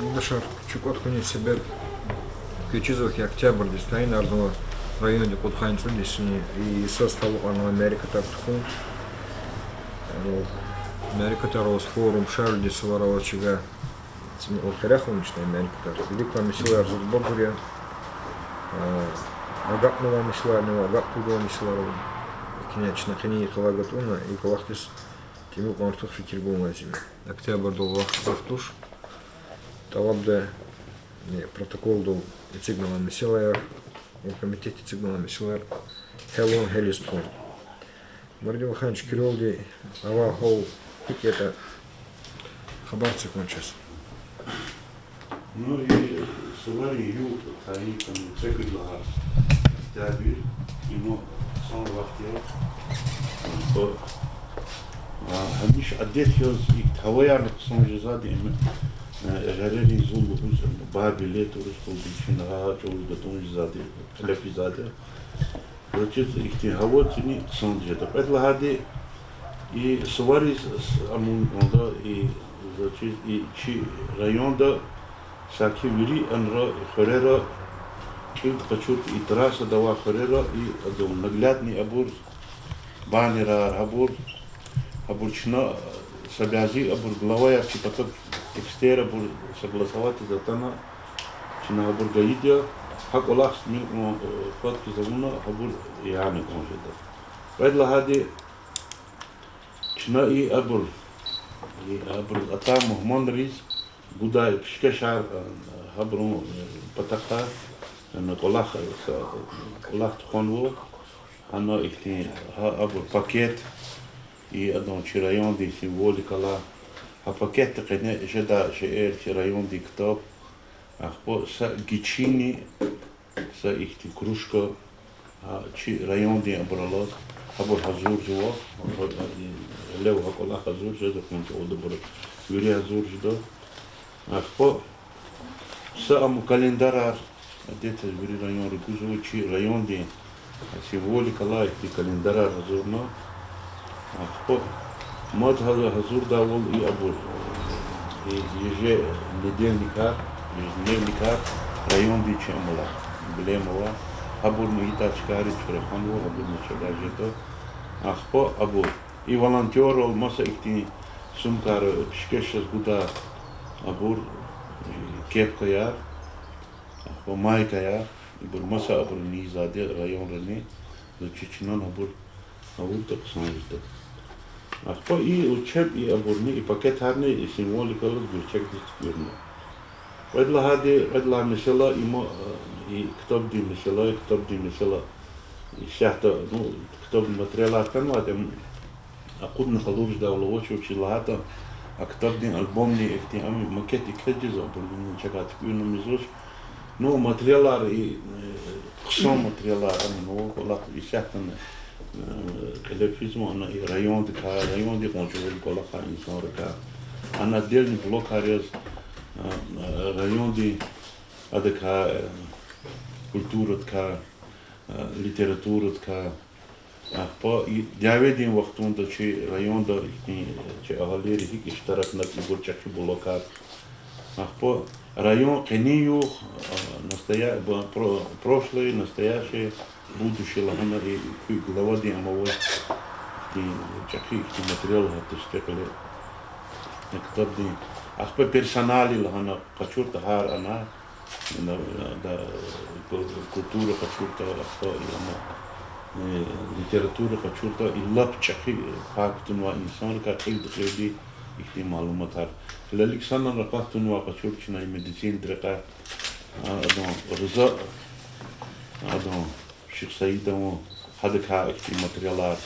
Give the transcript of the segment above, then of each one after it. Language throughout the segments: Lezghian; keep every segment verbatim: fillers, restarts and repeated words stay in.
Къардашар, чи кӀватӀ хьунин себеб квез чизва хьи, октябрдиз тайинарзава райондин кьудкъанни цӀуд йисни, и йисаз талукьарнавай мярекатар тукӀун. Мярекатар аваз, форум, Шарлдин сувар аваз чига, цӀинукьла хирехъ авуна чна мярекатар. Вилик квай месэлаяр зурбабур я. Агакьнавай месэлаярни ава, агакь тавунвай месэлаяр ава. Икьна чна къенин йикъалай гатӀунна, и кӀвалахдиз тӀимил кьван артух фикир гун лазим я. Октябрдал вахт гзаф туш. ТӀалабда, э, протоколдал эцигнавай месэлаяр, оргкомитетди эцигнавай месэлаяр гьялун, гьялиз тухун. Мурадин вахач, Кирилдин авай гьал гьикӀ ятӀа, хабар це кван чаз. Ну, и суварин югъ тайин хьана цӀекӀуьд лагьай октябрь, им хъсан вахт я. Гьамиша адет яз, и гьаваярни хъсан жезвайди, им, э, гъерерин зул лугьуз, бабилет урус кьулди чина гьа чӀавуз гатун жезвайди, кьиле физвайди. Заз чиз ихьтин гьава цӀини хъсан жеда. Кьвед лагьайди, и сувариз с-, амун анда, и, заз чиз, и чи районда саки вири анра, и хуьрера, кьилди къачуртӀа, и трассада авай хуьрера, и адан наглядный абур, баннерар, гьабур, гьабур чна, са бязи абур главаяр чи патав текстер абур согласовать ийиз атана, чна гьабур гайиди я, гьа кӀвалахзни, э, фад хьиз авуна, гьабур яна кӀан жеда. Кьвед лагьайди, чна и абур, и абур атай мугьманриз гудай пишкешар, э, гьабурун, э, патахъай, э, кӀвалах, э, са, кӀвалах тухванва, гьана ихьтин, гьа абур пакет, и адан чи райондин символика алай, гьа пакетдин къене жедай шейэр, чи райондин ктаб, ахпа са гичини, са ихьтин кружка, гьа чи райондин абур алаз, гьабур гьазур жеда, гьеле гьа кӀвалах гьазур жеда, кьван чӀавалди абур вири гьазур жеда. Ахпа са ам календарар, адетдиз вири районри гузва, чи райондин символика алай ихьтин календарар гьазурна. Ахпа мад гьа-, гьазурдайвал и абур, и еженедельникар, ежедневникар, райондин чи амалар, эмблема авай, гьабурни итай чкайриз чуьре хьанва, гьабурни чадай жеда. Ахпа абур и волонтёррал маса ихьтин сумкайра пишкеш жез гудай абур, кепкаяр, ахпа майкаяр, ибур маса абурни ийизвайди я районрини, заз чиз чнани абур авуртӀа хъсан жеда. Ахпа и чеб и абурни, и пакетарни и символика алаз гуьрчегдиз туькӀуьрна. Кьвед лагьайди, кьвед лагьай месэла им, э, и ктабдин месэла, ктабдин месэла исятда, ну, ктабдин материалар хьанвайди, ам акъудна къалуриз жедайвал авач, вучиз лагьайтӀа а ктабдин альбомни ихьтин ам макет и квез жезва, абур чакай туькӀуьрна мизвач. Ну, материалар и, э, хъсан материалар ам, ну, кӀвалах исятдани, э, кьиле физва ана и райондикай, райондин къванцӀувал кӀвалахай инсанрикай. Ана отдельный блокар яз, э, райондин адакай, э, культурадикай, э, литературадикай, ахпа и дяведин вахтунда чи районда ихьтин чи агьалийри гьикӀ иштиракна, ибур чӀехи блокар. Ахпа район къенин югъ, настоя-, прошлое, настоящее, будущее лагьана и куь главадин ам аваз, ихьтин чӀехи ихьтин материал гьатда сифте кьиле. Мектебдин, ахпа персоналин лагьана къачуртӀа гьар ана, культура къачуртӀа, ахпа и ана, литература къачуртӀа, и лап чӀехи пай кутунвай инсанрикай кьилди-кьилди ихьтин малуматар. Гьелелиг санал акъат тунвай къачур чна и медицинадин рекьяй, а, адан Риза, адан Шихсаидован, гьадакай ихьтин материалар.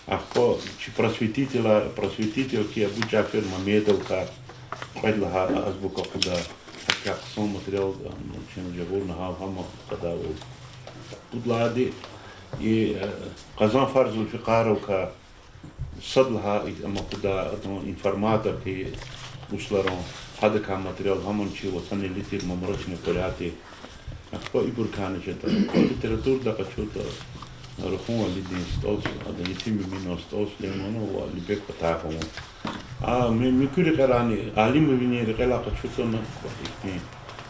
Ахпа чи просветителар, просветитель хьи Абу Жафер Мамедовакай кьвед лагьай азбука акъудай, гьадакай хъсан материал, а, чна жагъурна гьа-, гьам акъудайвал. Пуд лагьайди, и, э, Къазанфар Зулфикъаровакай сад лагьай, и, ам акъудай, адан информатор хьи Усларан, гьадакай материал, гьамни чи Ватанилитир Мамрачни Куряти. Ахпа ибурукайни жеда. Литературадай къачуртӀа Рахун Алидин СтӀал, адан Етим Эминан СтӀал Сулейманан ва Алибек Фатахован. А, муькуь рекьерани, Алимовидин рекьелай къачуз хьана, ихьтин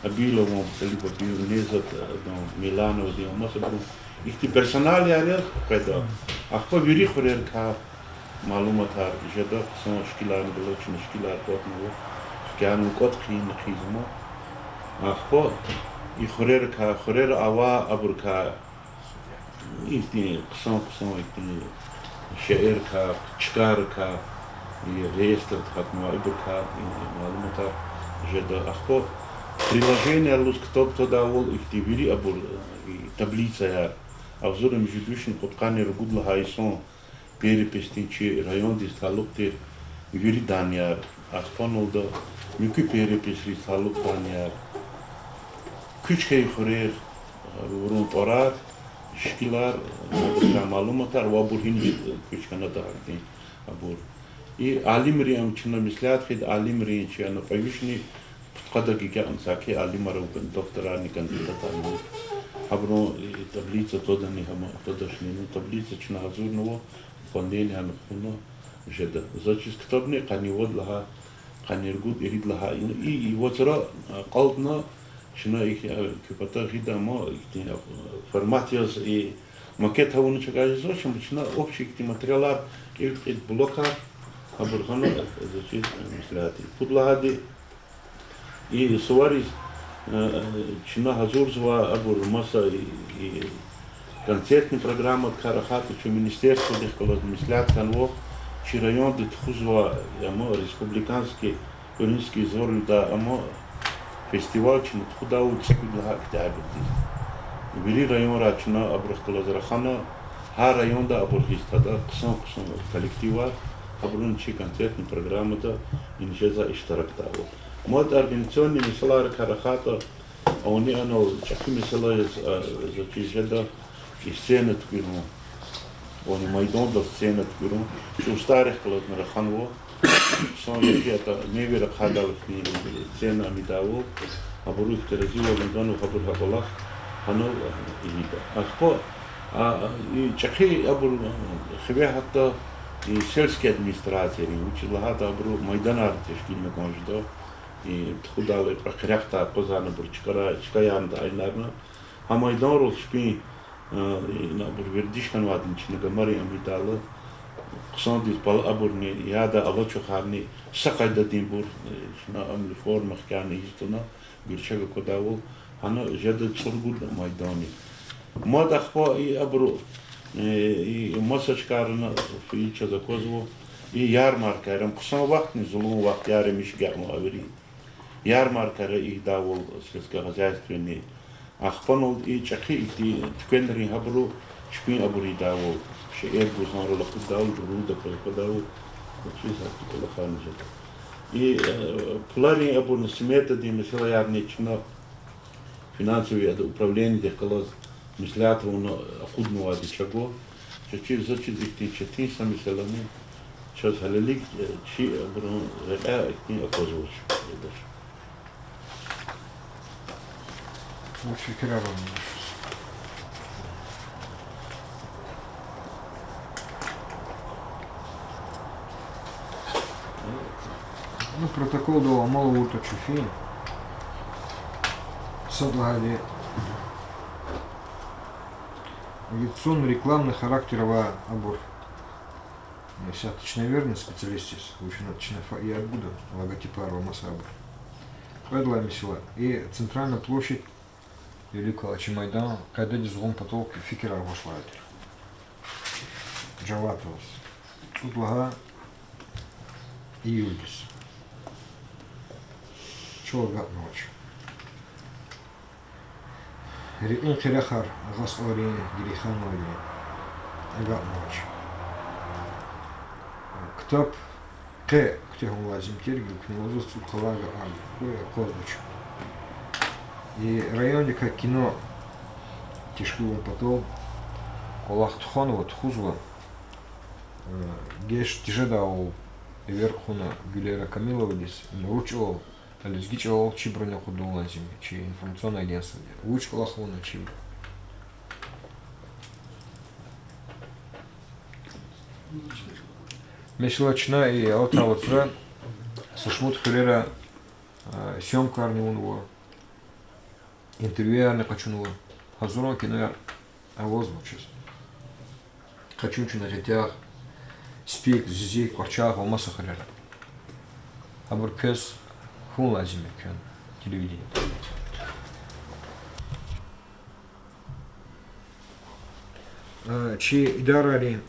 Абилован, Талиб Абилов, Незат, адан, Милановадин, масабурун ихьтин персоналар яз къведа. Ахпа вири хуьрерикай малуматар жеда, хъсан шикиларни галачна, шикилар кӀватӀнава, хкяна кӀватӀ хъийин хъийизма. Ахпа и хуьрерикай, хуьрера авай абурукай ихьтин хъсан-хъсан ихьтин шейэрикай, чкайрикай, и реестрда гьатнавай ибурукай, и малуматар жеда. Ахпа приложение лугьуз ктаб твадайвал ихьтин вири абур, и таблицаяр, агъзурни муьжуьд вишни кьудкъанни ругуд лагьай йисан переписдин чи райондиз талукь тир вири данныяр, ахпа аналда муькуь переписриз талукь данныяр, куьч хьайи хуьрер, авурун тӀварар, шикилар, абурукай малуматар ва абур гьиниз куьч хьанатӀа гьахьтин абур. И алимрин, ам чна меслят хьайиди, алимрин чи ана кьве вишни пудкъадак агакьна саки алимар ава, докторарни, кандидатарни. Гьабурун и таблица твадани, гьам твадачни, ну, таблица чна гьазурнава, в понедельник ана хъувуна жеда. Заз чиз ктабни къанни вад лагьай, къанни ругуд, ирид лагьай, и, и вацра, а, акьалтна, чна и, а, куь патав гъида, ама ихьтин, а, формат яз и макет авуна чагай жезвач, ама чна общий ихьтин материалар, кьил-кьилди блокар, гьабур гъана, заз чиз, а, меслят я. Пуд лагьайди, и сувариз, э, чна гьазурзава абур маса, и, и концертный программадикай рахайтӀа, чун министерстводихъ галаз меслят хьанва, чи районда тухузва, ама республиканский, Урюпинский зур лугьудай ама фестиваль чна тухудайвал цӀекӀуьд лагьай октябрдиз. Вири районрай чна абурухъ галаз рахана, гьар районда абур хьиз тада хъсан-хъсан коллективар, абурун чи концертный программада ина жезва иштиракдайвал. Мад организационный месэлайрикай рахайтӀа, авни анал чӀехи месэла яз, а, заз чиз жеда, и сцена туькӀуьрун. Авни майдандал сцена туькӀуьрун. Чи устӀаррихъ галазни раханва. Хъсан яхъ ятӀа, мебель ахъайдайвал ихьтин сцена амидайвал. Абуру ихтилатзавални ганва, гьабур гьа кӀвалах гьанал ийида. Ахпа, а, и чӀехи абур хиве гьатда и сельский администрациярин, вучиз лагьайтӀа абуру майданар тешкилна кӀан жеда. И тухудайла и кьве къерехдай акъвазарна абур чкара, чкаярна да, айнарна. Гьа майданрал чпин, э, ина абур вердиш хьанвайдини чна гамари амидайла, хъсандиз пала абурни, ядай алачухарни са къайдадинбур, э, чна ам форма хкяна ийиз туна, гуьрчег аквадайвал, гьана жеда цӀуругуд майдани. Мад ахпа и абуру, э, и маса чкайрани фейи чаз аквазва, и ярмаркаяр, ам хъсан вахтни зулун вахт я, ярмарка вири. Ярмаркаяр ийидайвал сельскохозяйственный. Ахпа аналди и чӀехи ихьтин туьквенрин гьабуру чпин абур ийидайвал, шейэр гузвайвал, акъуддайвал, руд акъуддайвал, чиз гьахьтин кӀвалахарни жеда. И, э, пуларин абурни, сметадин месэлаярни чна финансовый ада управлениедихъ галаз меслят авуна акъуднавайди чагва. Чаз чиз, заз чиз ихьтин четин са месэлани чаз гьелелиг, э, чи абурун рекьяй ихьтин аквазвач, жедач. Вуч фикирар авунач? Ну, протоколдал амал авуртӀа, чуьфин сад лагьайди, агитационно-рекламный характер авай абур. Исятда чна эверна специалистриз, вучна чна фа-, яд гуда, логотипар ва масабур. Кьвед лагьай месэла. И центральная площадь, вилик галай чи майдан къайдадиз гъун патал фикирар гъваш лагьай тир. Жаваб алаз. ЦӀуд лагьай июлдиз. Чал агакьнавач. Рекьин къерехар Агъа СтӀалрин, Герейхановадин агакьнавач. Ктаб къе куьтягьун лазим тир, гила куьне лугьузва цӀуд къалай агакьарна, акъвазвач. И райондикай кино тешкилун патал кӀвалах тухванва, тухузва. Геж тежедайвал эвер хъувуна Гуьлера Камиловадиз, им руш чӀалал, лезги чӀалал чибуруни акъудун лазим я, чи информационное агентстводи. Вуч кӀвалах авуна чи? Месела, чна и алатай вацра са шумуд хуьрера, а, съёмкарни авунва, интервьюярни къачунва. Гьазурун кинояр авазва чаз. Къачун чна Гъетягъ, Спик, Зизик, Кьварчагъ ва маса хуьрера. Абур квез хьун лазим я квен телевидениеда. А, чи идарайрин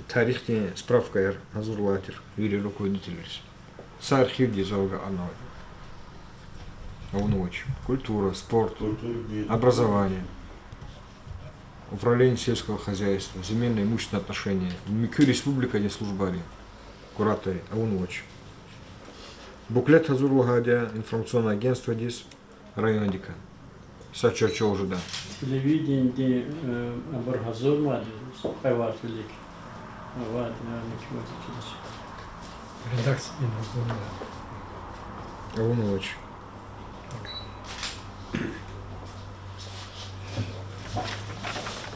тарихдин справкаяр гьазурлай тир вири руководительриз. Са архивдиз авуна авунвач. Культура, спорт, образование, управление сельского хозяйства, земельно-имущественные отношения, муькуь республикадин службайрин акуратдай авунвач. Буклет гьазурлагьайди я информационное агентстводиз райондикай. Са чарчел жеда. Телевидениеди, э, абур гьазурнавайди, кьве варз вилик. Авайди, наверное, кимиз чидач. Редакциядин гьазурнавайди. Авунвач.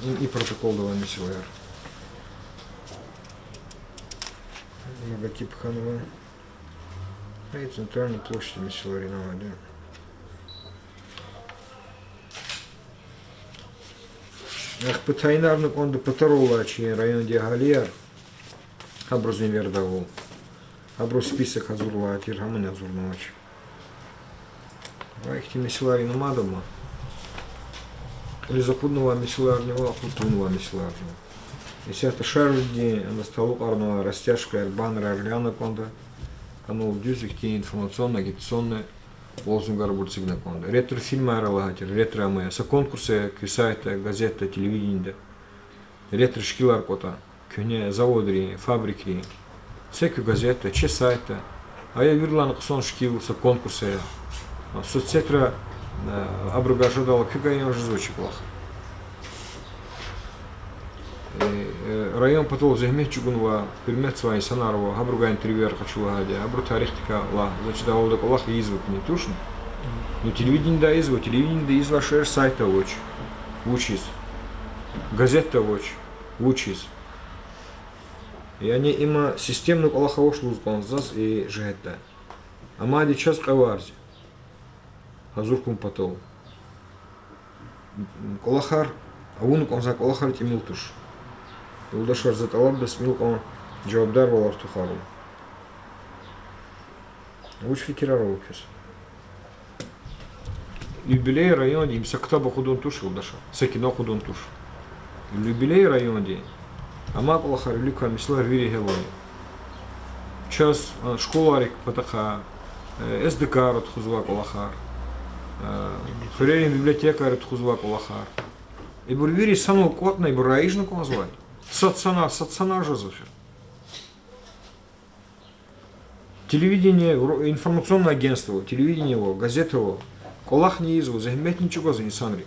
И, и протоколда авай месэлаяр. Логотип хьанва. И центральный площадь месэлаяр авайди. Ахпа тайинарна кӀанда патарал алай чи райондин агьалияр, гьабурузни эвердайвал. Гьабуруз список гьазурла тир, гьамни гьазурнавач. Ва ихьтин месэлаяр ина мад ама. Кьилиз акъуднавай месэлаярни ава, акъуд тавунвай месэлаярни ава. Исятда шариди адаз талукьарнавай растяжкаяр, баннерар гъана кӀанда, анал дуьз ихьтин информационно-агитационный лозунгар абур эцигна кӀанда. Ретро фильмар лагьай тир, ретро ама я, са конкурс ая куь сайтда, газетда, телевидениеда. Ретро шикилар кӀватӀа, куьгьне заводрин, фабрикрин. Це куь газетда, це сайтда. Ая виридалайни хъсан шикил, са конкурс ая. Соцсетра, э, абурувай жедайла куь гайи жезва чи кӀвалах. Э, э, район патал зегьмет чӀугунвай, гьуьрметзавай инсанар ава, гьабурувай интервьюяр къачу лагьайди, гьабурун тарихдикай лагь, за чидайвал кӀвалах ийизва куьне, тушни? Ну, телевидениеда ийизва, телевидениеда ийизвай шейэр сайтда авач. Вучиз? Газетда авач. Вучиз? Яни има системный кӀвалах авач лугьуз кӀанзава заз и жигьетдай. Амайди чаз кьве варз я гьазур хьун патал. КӀвалахар, авуна кӀанзавай кӀвалахар тӀимил туш. Юлдашар, за тӀалабда тӀимил кьван жавабдарвал артухарун. Вуч фикирар ава квез? Юбилей районди им са ктаб акъудун туш, юлдашар, са кино акъудун туш. Юбилей районди амай кӀвалахар, виликан месэлаяр вири гьелвай. Чаз, а, школайрик патахъай, э, СДК-ра тухузвай кӀвалахар, э, хуьрерин библиотекайра тухузвай кӀвалахар. Ибур вири санал кӀватӀна, ибур раижна кӀанзавай. Сад санар, сад санар жезва эхир. Телевидение, ро-, информационное агентство, телевидение ава, газета ава, кӀвалахни ийизва, зегьметни чӀугвазва инсанри.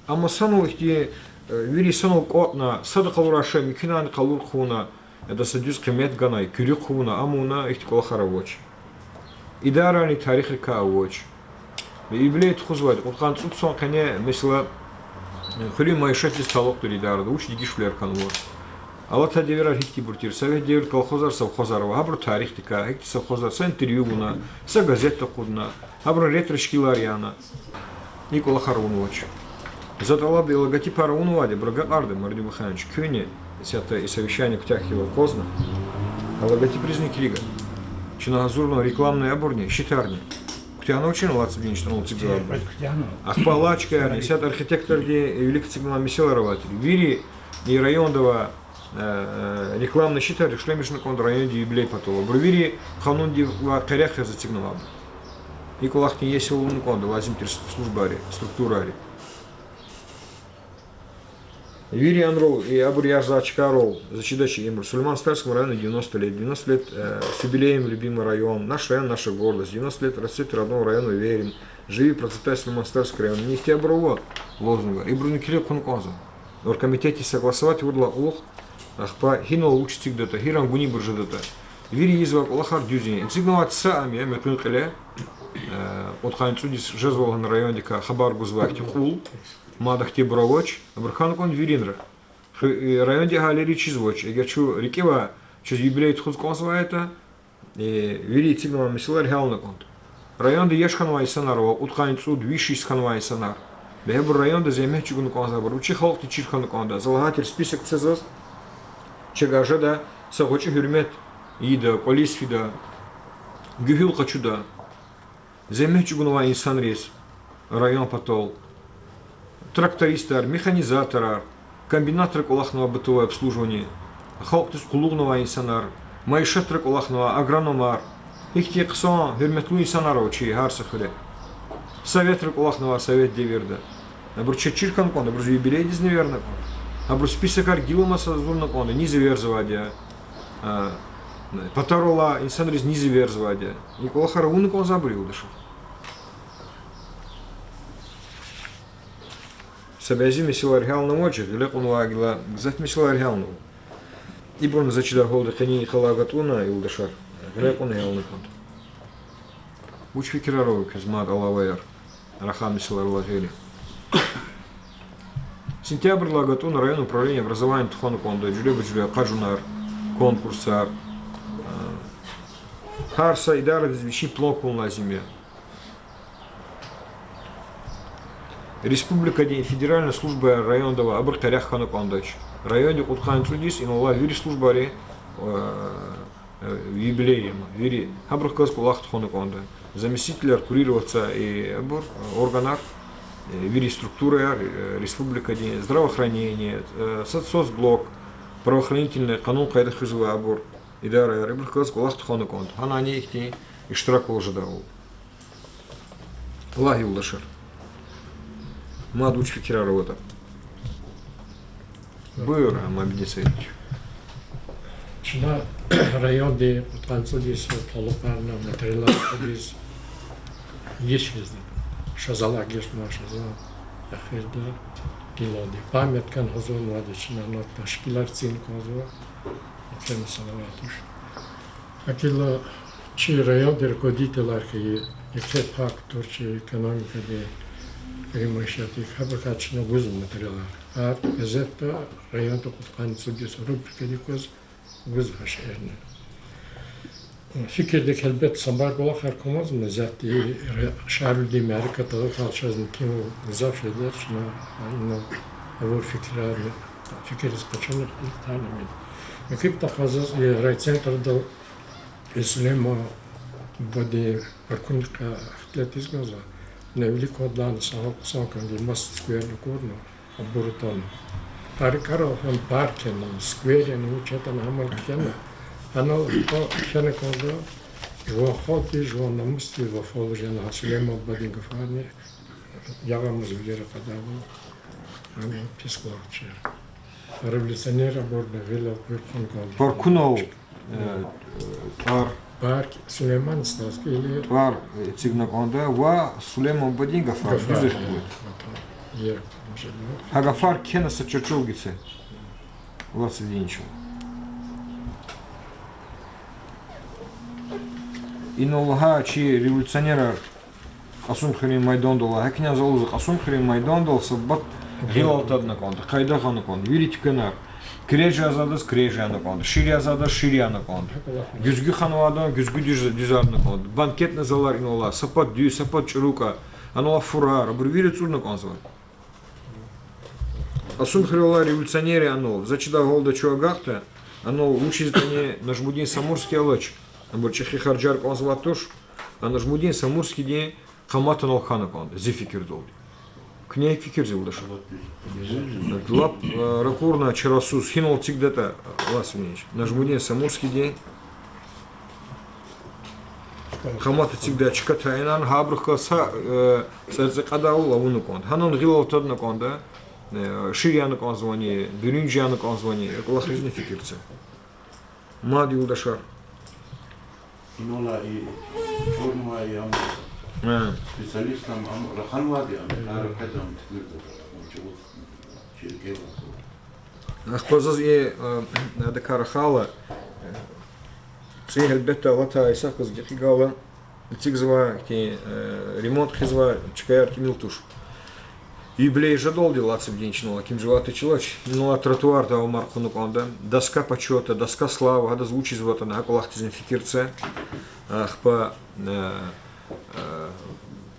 Амма санал ихьтин, э, вири санал кӀватӀна, сада къалурай шей муькуьнайни къалур хъувуна, яда са дуьз къимет гана, куьруь хъувуна, ам авуна, ихьтин кӀвалахар авач. Идарайрин тарихрикай авач. Юбилей тухузвайди кьудкъанни цӀуд йисан къене, месела, хуьруьн майишатдиз талукь тир идарада, вуч дегишвилер хьанва. Алатай девирар гьихьтинбур тир, совет девирда колхозар, совхозар ава, гьабурун тарихдикай, гьихьтин совхозар, са интервью авуна, са газетда акъудна, гьабурун ретро шикилар яна. И кӀвалахар авунвач. За тӀалабда и логотипар авунвайди, абур агакьарда, Мурадин Бахаевич, куьнни, исятда и совещание куьтягь хьайила акъвазна, а логотипризни килига. Чна гьазурнавай рекламный абурни, щитарни. Куьтягьнавачни алай цӀуд йисан чтӀанал эцигзавайбур? Ахпа алай чкаярни, исятда архитекторди вилик эцигнавай месэлаяр авай тир. Вири и районда авай, э, рекламный щитар ишлемишна кӀанда райондин юбилей патал. Абур вири къанундивай къерех яз эцигнавайбур. И кӀвалахдин иесилни кӀанда лазим тир службайри, структурайри. Вири анрал, и абур яжзавай чкайрал, за чидач, им Сулейман-Стальском району девяносто лет, девяносто лет, э, с юбилеем, любимый район, наш район, наша гордость, девяносто лет расцвету родного района верим, живи, процветай, Сулейман-Стальский район. Ни ихьтинбур ава лозунгар. Ибурни килиг хьун кӀанзава. Оргкомитетди согласовать авурдалай кьулухъ, ахпа гьинал вуч эцигдатӀа, гьи рангунибур жедатӀа. Вири ийизвай кӀвалахар дуьз я. Эцигнавайди са ам я, муькъуьн кьиле, э, кьудкъанни цӀуд йис жезва лагьана райондикай хабар гузвай ихьтин кьул, мад ахьтинбур авач, абур хьана кӀанда виринра. Ху-, э, райондин агьалийри чизвач, эгер чун рикӀивай Чаз юбилей тухуз кӀанзавайтӀа, э, вири эцигнавай месэлаяр гьялна кӀанда. Районда яш хьанвай инсанар ава, кьудкъанни цӀуд, виш йис хьанвай инсанар. Бегьер абур районда зегьмет чӀугуна кӀанзавайбур, вичи халкьдиз чир хьана кӀанда. За лагьайтир список це заз, чавай жеда, са гъвечӀи гьуьрмет ийида, кӀвализ фида, гуьгьуьл къачуда. Зегьмет чӀугунвай инсанриз район патал, трактористар, механизаторар, комбинатра кӀвалахнавай бытовое обслуживание, халкьдиз къуллугънавай инсанар, майишатра кӀвалахнавай агрономар, гьихьтин хъсан гьуьрметлу инсанар ава чи гьар са хуьре. Советра кӀвалахнавай совет девирда. Абур чаз чир хьана кӀанда, абуруз юбилейдизни эверна кӀанда. Абурун списокар гила маса зурна кӀанда, низ эверзавайди я. А, патарал алай инсанриз низ эверзавайди я. И кӀвалахар авуна кӀанзавайбур, юлдашар. Са бязи месэлаяр гьялнавач, гъиле кьунвай гила гзаф месэлаяр гьялнава. Ибурни, за чидай гьалда, къенин йикъалай агатӀунна, юлдашар, гъиле кьуна гьялна кӀанда. Вуч фикирар ава квез мад алаваяр, рахай месэлайрилай гъейри? Сентябрдилай агатӀунна район управление образования тухвана кӀанда жуьреба-жуьре акъажунар, конкурсар. Гьар са идарадиз вичин план хьун лазим я. Республикадин федеральный службаяр районда авай, абурухъ рехъ хьана кӀандач. Райондин кьудкъанни цӀуд йис инал алай вири службайри, э, юбилей я, вири, гьабурухъ галаз кӀвалах тухвана кӀанда. Заместителар, курирующие, и абур, органар, вири структураяр республикадин, здравоохранение, соцблок, правоохранительный, къанун-къайда хуьзвай абур, идараяр, ибурухъ галаз кӀвалах тухвана кӀанда. Гьанани ихьтин иштираквал жедайвал. Лагь, юлдашар, мад вуч фикирар аватӀа? Буюр, Мамеддин Саидович. Чна районди кьудкъанни цӀуд йис я, талукьарна материалар хъийиз, геж хьизва. Шазалай геж ман шаза, эхирда гилалди. Памятка гьазурнавайди чна, ана ташкилар цин кӀанзава, икьван месэла авай туш. Гьакӏ хьайила чи районди руководителар хьайи, еке пак тур чи экономикади, куьруь майишатдик, гьабурукай чна гузва материалар. Гьар газетда районда кьудкъанни цӀуд йис рубрикадик кваз гузва гьа шейэрни. Фикирдик гьелбетда са бязи кӀвалахар кумазма, затӀ и шегьердин мярекатдал чаз мумкин гзаф жеда чна инал авур фикирар, фикирдиз къачуна ихтилатарни мумкин. Муькуь патахъай заз и райцентрдал Сулейман бубадин паркуникай ихтилатиз кӀанзава, на вилик квадлани са гьал хъсан кӀанзава, маса сквер акурла, абур атана. Паркар, гьам парк яни, сквер яни, вуч ятӀани гьам кхьена. Гьанал кхьена кӀанда жуван халкьдиз, жуван намусдиз вафалу жена, гьа Сулейман бубадин гафарни ягъамаз вилера кьадайвал, гьам пис кӀвалах тир. Революционерар абурни гъил къуьрхун кӀанда. Паркунал, э, тӀвар. Парк Сулейман стаз или тӀвар эцигна кӀанда ва Сулейман бубадин гафар, гафар, дуьз я, ахквач. Гафар. Е, жеда. Гьа гафар кхьена са чачул гице. Лацвидинчу. Инал лагьай чи революционерар Кьасумхуьруьн майдандал, гьакӀни за лугьузва, Кьасумхуьруьн майдандал са пад гъил алтадна кӀанда, къайда гъана кӀанда, вири туьквенар. Кирежзавайдаз кирежзавайна кӀанда, ширзавайдаз ширзавайна кӀанда. Гуьзгуь ханвайдан гуьзгуь дуьз-, дуьзарна кӀанда. Банкетный залар инал алай, са пад дуьз, са пад чӀурукӀа, анал алай фурар, абур вири цӀурна кӀанзавай. Кьасумхуьрел алай революционерри анал, за чидай гьалда чун агакьда, анал вучиз ятӀани Нажмудин Самурский алач, абур чӀехи харжар кӀанзавай туш, а Нажмудин Самурскийдин къамат анал хьана кӀанда, зи фикирдалди. Куьне гьикӀ фикир, юлдашар? Лап, э, ракъурна чарасуз, гьинал эцигдатӀа, Аллагь синич, Нажмудин Самурскийдин къамат эцигдай чка тайинарна, гьабурухъ галаз са, э, цӀарцӀикьадайвал авуна кӀанда. Гьанал гъил алтадна кӀанда, э, ширзавайна кӀанзавани, буьрунжавайна кӀанзавани, и кӀвалахризни фикир це. Мад, юлдашар. Инал алай чӀурнавай ам, специалистар ам раханвайди ам, гьар кьвед ам тикмирда, ам чӀавуз чиркев. Ахпа заз и, э, адакай рахайла, э, цӀи гьелбетда алатай, исаказ гекъигайла, эцигзавай хьи, э, ремонт хъийизвай чкаяр тӀимил туш. Юбилей жедалди лацибдин чна, лакин жуватда чилач, инлай тротуарда умар кьуна кӀанда, доска почёта, доска славы, гьадаз вучизватӀани, гьа кӀвалахдизни фикир це. Ахпа, э, э,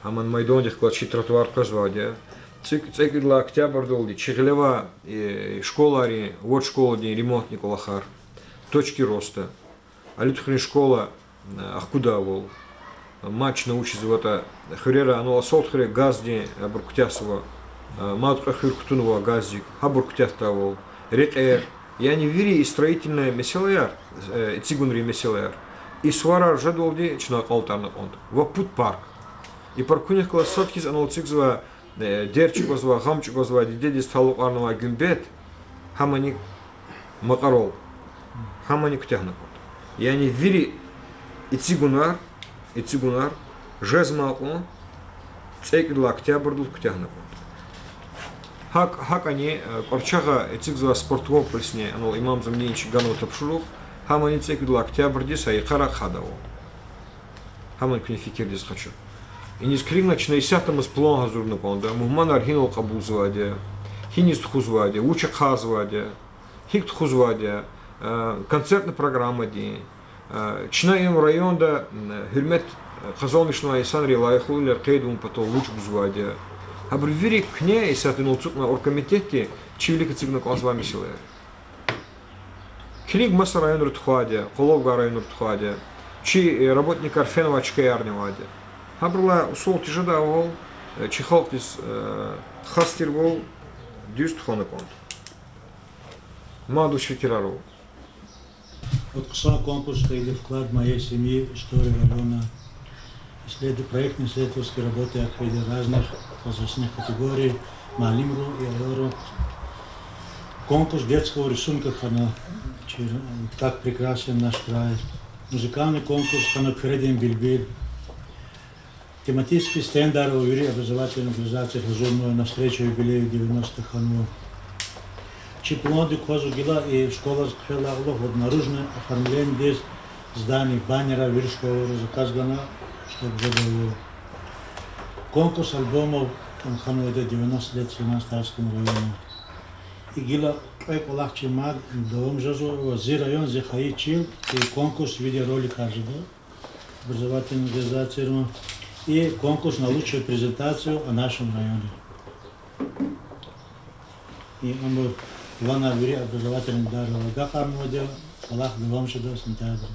гьаман майдандихъ галаз чи тротуар къвезвайди я. ЦӀи-, цӀекӀуьд лагьай октябрдалди чи гъилева, э, школайрин, вад школадин ремонтни кӀвалахар, точки роста. Алидхуьруьн школа, э, ахкудайвал. Мад чна вучизватӀа, хуьрера, анал Асалдхуьре газдин, э, абур куьтягьзава, э, мад кьве хуьр кутунва газдик, гьабур куьтягьдайвал. Рекьер, яни вири и строительный месэлаяр, э, эцигунрин месэлаяр, и суварар жедалди чна акьалтӀарна кӀанда. Ва пуд парк. И паркунихъ галаз сад хьиз анал эцигзава, э, дерт чӀугвазвай, гъам чӀугвазвай, дидедиз талукьарнавай гуьмбет, гьамани макьарал, гьамани куьтягьна кӀанда. Яни вири эцигунар, эцигунар жезмай кьван цӀекӀуьд лагьай октябрдал куьтягьна кӀанда. ГьакӀ, гьакӀани, э, КӀварчагъа эцигзавай спорткомплексни, анал Имам Заманидиз ганва тапшуругъ, гьамани цӀекӀуьд лагьай октябрдиз са йикъара хъвадайвал. Гьамани куьне фикирдиз къачу. Иниз килигна, чна исятдамаз план гьазурна кӀанда, мугьманар гьинал кьабулзавайди я, гьиниз тухузвайди я, вуч ахъайзавайди я, гьикӀ тухузвайди я, э, концертный программадин, э, чна им районда, м, гьуьрмет, э, къазанмишнавай инсанрин лайихлувилер къейд авун патал вуч гузвайди я. Гьабур вири куьне исятда инал ацукьнавай оргкомитетди чи вилик эцигна кӀанзавай месэлаяр. Килиг, маса районра тухвайди я, къвалав гвай районра тухвайди я, чи, э, работникар фенвай чкаярни авайди я. Гьабурулай усал тежедайвал, э, чи халкьдиз, э, хас тирвал дуьз тухвана кӀанда. Мад вуч фикирар ава? Вот хъсан конкурс хьайила, вклад моей семьи в историю района, исслед-, проектно-исследовательские работы хьайила разных возрастных категорий, муаллимрин и аялрин. Конкурс детского рисунка хьана, чи, как прекрасен наш край. Музыкальный конкурс хьана Куьредин билбил. Тематический стендаяр вири образовательный организация гьазурнава, навстречу юбилею девяносто хьанва. Чи пландик квазва гила и школадиз хъфейдалай кьулухъ вот наружное оформлениедиз зданий, баннерар вири школайриз заказ гана, чтоб жедайвал. Конкурс альбомов хьанвайди девяносто лет Сулейман-Стальскому району. И гила кьве кӀвалах чи мад давам жезва, зи район, зи хайи чил, и конкурс видеороликар жеда образовательный организациярин, и конкурс на лучшую презентацию о нашем районе. И абур планар вири образовательный дарала агакьарнавайди я, кӀвалах давам жеда сентябрда.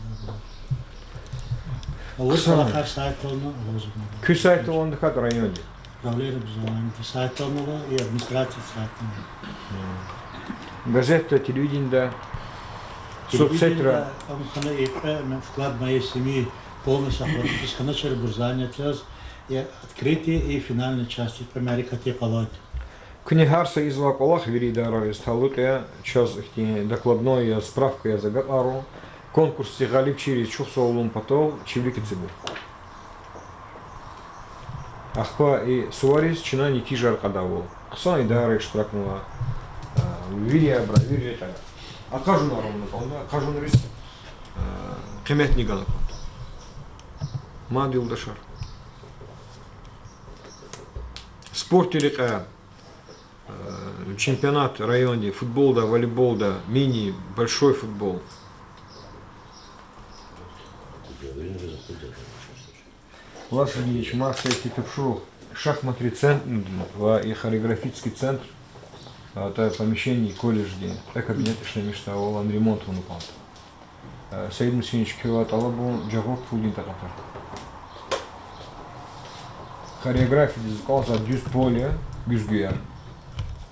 Авур кӀвалахар сайтдални авазва. Куь сайтдал ам тахьайтӀа райондин? Управление образования сайтдални ава и администрация сайтдални ава. Газетда, телевиденида, соцсетра. Телевиденида ам хьана и кьве, вклад моей семьи полностью охватить хьаначир, абур занят яз, и открытие, и финальная часть, и кьве мярекат къалурди. Куьне гьар са ийизвай кӀвалах вири идарариз талукь я, чаз ихьтин докладной яз, справка яз агакьарун, конкурсдин гъалибчийриз чухсагъул лугьун патал чи вилик эцигун. Ахпа и сувариз чна нетижаяр кьадайвал. Хъсан идара иштиракнава, а, вири абуру, вири рекьера. Акъажунар авуна кӀанда, акъажунриз, а, къиметни гана кӀанда. Мад, юлдашар. Спортдин рекье, э, чемпионат районди футболда, волейболда, мини, большой футбол. Василий Ильич, маса ихьтин тапшуругъ шахматрин центрдин ва и хореографический центр, а, та помещение колледждин, кьве кабинет ишлемишдайвал, ам ремонт авуна кӀанда. Э, Саид Мусинович, квевай тӀалабун жагъур пулдин такьатар. Хореографиядиз кӀанзавай дуьз поле, гуьзгуьяр.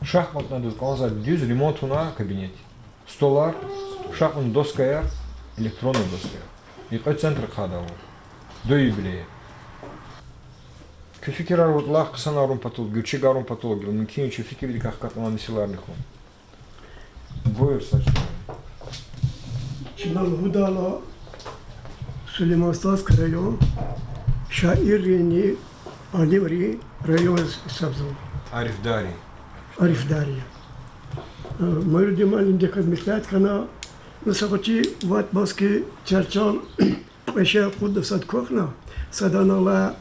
Шахматнадиз кӀанзавай дуьз ремонт авуна кабинет. Столар, шахматный доскаяр, электронный доскаяр. И кьве центр хъвадайвал до юбилея. Куь фикирар вуч я, лагь, хъсанарун патал, гуьрчегарун патал, гила мумкин я чи фикирдикай хкатнавай месэлайрини хьун. Буюр, Сачи. Чна лугьудайла, Сулейман-Стальский район шаирринни алимрин район яз гьисабзава. Арифдаррин. Арифдаррин. Э, Майрудин муаллимдихъ гьикӀ мешать хьана, ну, са гъвечӀи ваъ, балки, чарчел кьве шей акъудна сад квахьна, сад анал, э,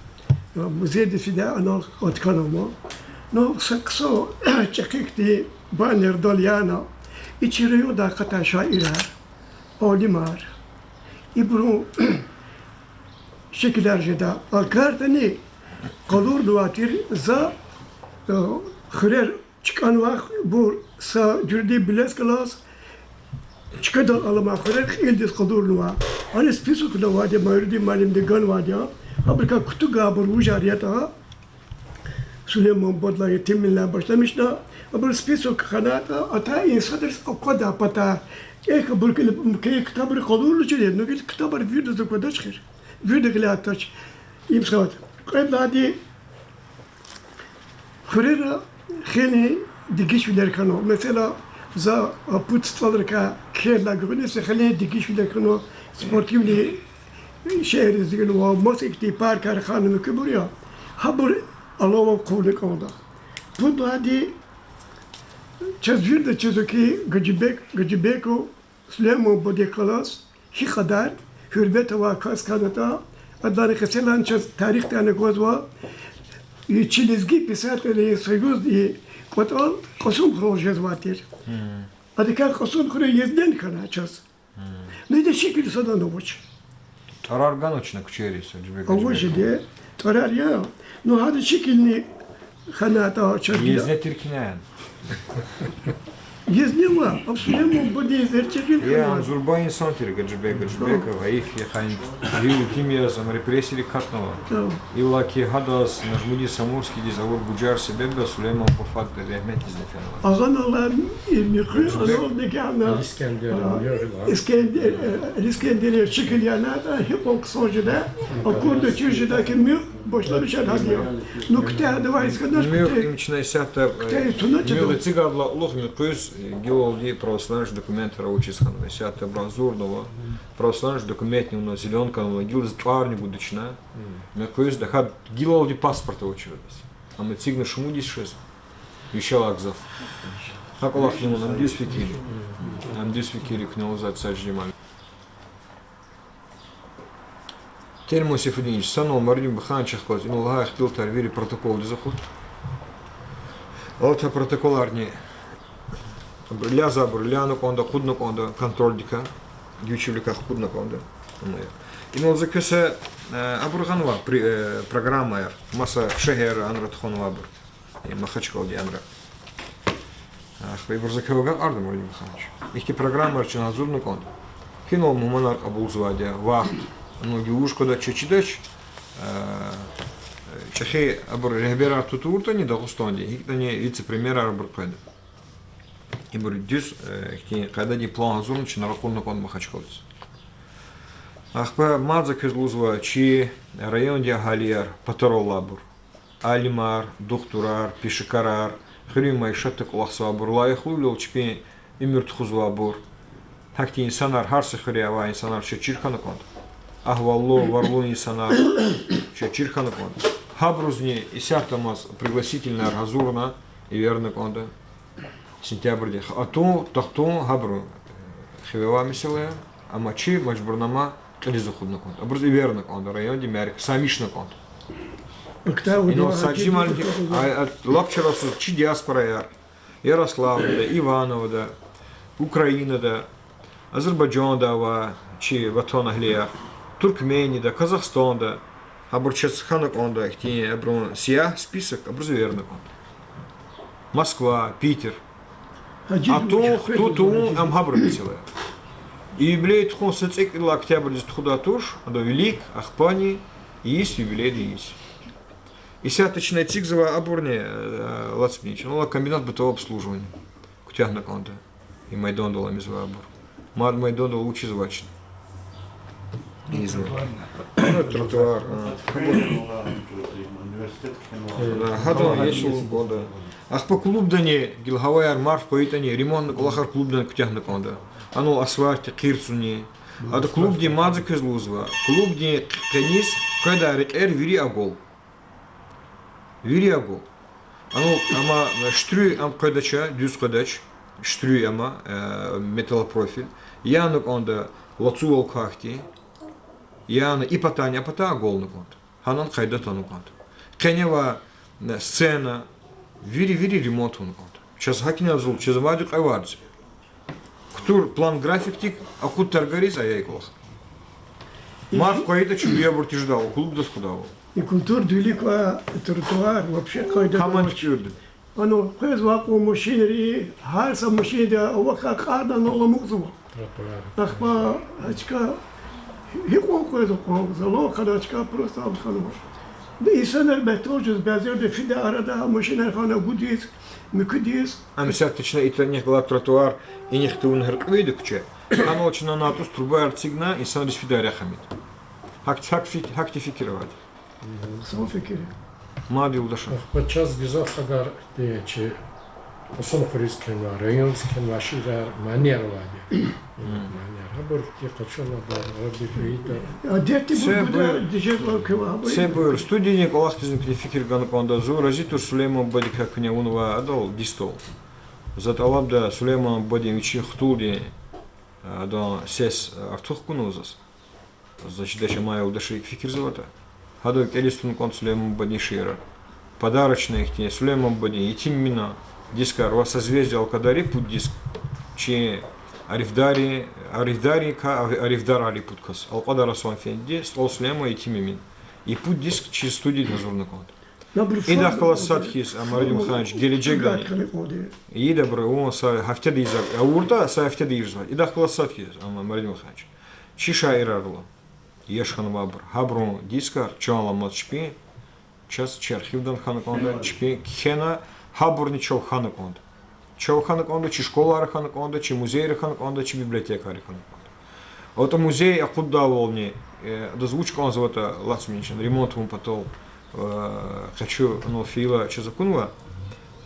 музейдиз фидай анал кӀватӀ хьана ман. Ну, са хъсан чӀехи хьтин баннердал яна, и чи райондай акъатай шаирар, алимар, ибурун шикилар жеда. А картани къалурнавай тир за, э, хуьрер чкӀанвайбур са жуьредин билет галаз, чкадал аламай хуьрер кьилдиз къалурнава. Гьана списокда авайди, Майрудин муаллимди ганвайди я. Абурукай кутугайбур вужар ятӀа, Сулейман Бадалай, Етим Эминлай башламишна, абурун список хьанайтӀа, атай инсанриз аквадай патар. Эхь, абурукай ктабар къалурнавачир, ну гила ктабар виридаз аквадач хьи. Вирида гъиляй туш. Им сад. Кьвед лагьайди, хуьрера хилин дегишвилер хьанва. Месела, за, а, пуд цӀалрикай кхьейдалай гуьгъуьниз са хилин дегишвилер хьанва, спортивный шейэриз гиле ва маса ихьтин паркар хьана муькуьбур я. Гьабур алава хъувуна кӀанда. Пуд лагьайди, чаз вирида чизва хьи, Гьажибек, Гьажибеков Сулейман Бададихъ галаз гьи кьадар гьуьрмет авай кас хьанатӀа, адалай къецелай чаз тарихдайни аквазва, и чи лезги писателрин союздин кӀватӀал Кьасумхуьрел жезвай тир. Адакай Кьасумхуьрел езден хьана чаз. Ну, ида шикил садани авач. ТӀварар ганвачни куьчейриз, Гьажибек, авач Гьажибеков? Ида тӀварар я. Ну, гьада шикилни хьанайтӀа чаз. Езне тир кьван? Езне ва, а Сулейман Бададиз эрчӀи гъил хьанва. Зурба инсан тир Гьажибек Гьажибеков, гьайиф хьи, гьа ин жегьил итим яз ам репрессиядик акъатнава. Иллаки гьадаз, Нажмудин Самурскийдиз авур гужар себеб я Сулейман Бададиз рагьметдизни фенва. Агъанал, и муькъуьз Гьажибек анал дегяна, Искендер, а, Искендер, э, Искендераз шикил янайтӀа, гьикьван хъсан жеда, акурди чир жеда хьи, муьгъ башламишар гьада я. Ну, куьтягь авай Искендер, муьгъ куьтягь, им чна исятда, куьтягь туна жеда. Муьгъ эцигайдалай кьулухъ муькъуьз, э, гилалди православный документар авачиз хьанва. Исятда абурун гьазурнава, православный документни авуна, зелёнкани авуна, гила тӀварни гуда чна. Муькъуьз, тахьайтӀа гилалди паспорт авачир адаз. Ам эцигна шумуд йис жез. Вишелай гзаф. Гьа кӀвалахни авуна, ам дуьз фикир я. Ам дуьз фикир я, куьне лугьузвайди, Сажидин муаллим. Темир Сайфутдинович, санал Майрудин Бахановичахъ галаз инал лагьай ихтилатар вири протоколдиз акъуд. Алатай протоколарни абуру лязавайбуру ляна кӀанда, акъудна кӀанда контрольдикай, гуьчвиликай акъудна кӀанда. Инал за квез са, э, абуру гъанва при-, э, программаяр, маса шегьерра анра тухванвайбур. Э, Махачкъалади анра. Ахпа ибур за квевай агакьарда, Майрудин Баханович. Ихьтин программаяр чна гьазурна кӀанда. Гьинал мугьманар кьабулзавайди я, вахт. Ну, гила вуж къведач, чаз чидач, э, чӀехи абур регьберар тутуртӀани Дагъустандин, гьикӀни вице-премьерар абур къведа. Ибур дуьз, э, ихьтин къайдадин план гьазурна чна ракъурна кӀанда Махачкъаладиз. Ахпа мад за квез лугьузва, чи райондин агьалияр, патарал алайбур, алимар, духтурар, пешекарар, хуьруьн майишатдик кӀвалахзавайбур, лайихлувилелди чпин уьмуьр тухузвайбур, гьахьтин инсанар, гьар са хуьре авай инсанар чаз чир хьана кӀанда. Агьваллу, варлу инсанар чаз чир хьана кӀанда. Гьабурузни исятда амаз пригласительныйяр гьазурна, эверна кӀанда. Сентябрдин х-, атун, тахтун, гьабуру, э, хиве авай месэла я, амма чи мажбурнама кьилиз акъудна кӀанда. Абуруз эверна кӀанда, райондин мярекат, самишна кӀанда. Инал Сажидин муаллим, а, а, лап чарасуз чи диаспораяр, Ярославлда, Ивановда, Украинада, Азербайжанда авай чи ватанэгьлияр, Туркменида, Казахстанда, гьабур чаз хьана кӀанда, ихьтин абурун сиягь список, абуруз эверна кӀанда. Москва, Питер. Атун, хтун, тун, ам гьабурун месэла я. Юбилей тухун са цӀекӀуьд лагьай октябрдиз тухудай туш, адан вилик, ахпани йис, юбилейдин йис. Исятда чна эцигзавай абурни, э, лацмин, чна ала комбинат бытового обслуживания куьтягьна кӀанда. И майдандал амизвайбур. Мад майдандал вучизвачни? Ийизва. Ну, тротуар, а. Гьадан яшул кӀанда. Ахпа клубдани гила гьаваяр марф къвайитӀани, ремонтни кӀвалахар клубдани куьтягьна кӀанда. Анал асфальтди хъирцуни. Ада клубдин, мад за квез лугьузва, клубдин къеняз къведай рекьер вири агал. Вири агал. Анал, амма шуьтруь ам къведач, дуьз къведач, шуьтруь ама, э, металлопрофиль. Яна кӀанда лацувал квахьди, яна и патани, а пата агална кӀанда. Гьанани къайда атана кӀанда. Къене авай, э, сцена, Вири-вири ремонт авуна кӀанда. Чаз гьакӀни зул, чаз мад кьве варз. Культура план-графикдик акъуд таргариз ая и кӀвалах. Марф къвайитӀа, чун дуябур тежедайвал, клубдиз хъвадайвал. И культурадин вилик квай тротуар вообще къайдада авач. Гьаман туькӀуьрда. Ана къвезва кьван машинри, гьар са машинда авахьай кьарна аламукьзава. Тротуар. Ахпа а чка гьикьван къвезва кьван, залан хьана а чка просто ам хьанва. Инсанар бетон жез, бязерда фида арада, машинар хьана гудиз, муькуьдиз. Ам исятда чна итимни галай тротуар, инихъ тавуна гьяркьуьвиди куьче. Гьанал чна натӀуз трубаяр эцигна, инсанриз фидай рехъ амид. ГьакӀ, гьакӀ фик-, гьахьтин фикир авайди. Хъсан фикир я. Мад, юлдашар. Ахпа чаз гзаф агар, э, чи Хасанхуьруьз кхьенва, райондиз кхьенва шиирар, манияр авайди. Манияр. Гьабур хьтин къачуна, ба-, рабик вита. Адетдин буйругъда дежедлар ква гьабур. Це буюр, студиядин кӀвалахдизни куьне фикир гана кӀанда, зун рази туш Сулейман бадикай куьне авунвай адал дисдал. За тӀалабда Сулейман бадин вичин хтулдин, э, адан сес, э, артух гунва заз. Заз чидач, амай юлдашри икӀ фикирзаватӀа. Гьадан кӀелиз туна кӀанда Сулейман бадин шиирар. Подарочный ихьтин Сулейман бадин, Етим Эминан дискар ва Созвездие алкӀдари пуд диск. Чи арифдари, арифдарикай, ари-, арифдарри пуд кас. Алкьвадар Аслан-эфенди, СтӀал Сулейман, Етим Эмин. И пуд диск чи студияди гьазурна кӀанда. Идахъ галаз сад хьиз, а, Марадин Михайлович, гележегдани. Ийида абуру, вун са гьафтеда ийиз, авуртӀа, са гьафтеда ийизвай. Идахъ галаз сад хьиз, а, Марадин Михайлович. Чи шаирар ала. Яш хьанвайбур. Гьабурун дискар чан аламаз чпин, чаз чи архивдани хьана кӀанда, чпин кхьена, гьабурни чав хьана кӀанда. Чав хьана кӀанда, чи школайра хьана кӀанда, чи музейра хьана кӀанда, чи библиотекайра хьана кӀанда. АтӀа музей акъуддайвални, э, адаз вуч кӀанзаватӀа, лацминчан ремонт авун патал, э, къе чун анал фейила чаз акунва.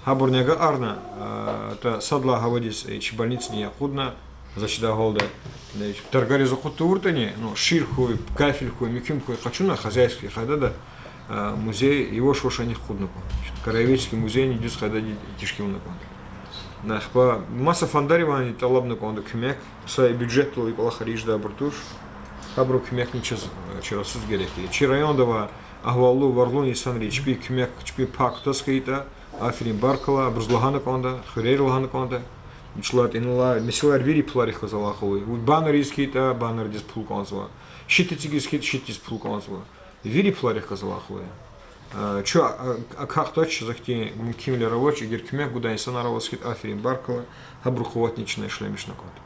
Гьабурни агакьарна, э, атӀа сад лагьай гьавадиз, э, чи больницадин акъудна, заз чидай гьалда, э, таргариз акъуд тавуртӀани, ну, ширк хьуй, кафель хьуй, муькуьм хьуй, къачуна хозяйский къайдада, э, музей яваш-яваш анихъ акъудна кӀанда. Краеведческий музейни дуьз къайдада тешкилна кӀанда. Ахпа маса фондаривайни тӀалабна кӀанда куьмек, са бюджетдал и кӀвалахар ийидай абур туш. Гьабурун куьмекни чаз, э, чарасуз герек я. Чи районда авай агьваллу, варлу инсанри чпин куьмек, чпин пай кутаз хьайитӀа, аферин, баркалла, абуруз лагьана кӀанда, хуьрер лагьана кӀанда. Вуч лагьайтӀа инал месэлаяр вири пуларихъ галаз алакъа авай. Вуч баннер ийиз хьайитӀа, баннердиз пул кӀанзава. Щит эцигиз хьайитӀа, щитдиз пул кӀанзава. Вири пуларихъ галаз алакъа авай. Э, чун, э, акахьдач, чаз ахьтин мумкинвилер авач, эгер куьмек гудай инсанар аваз хьайитӀа, аферин, баркалла, гьабурун къуватни чна ишлемишна кӀанда.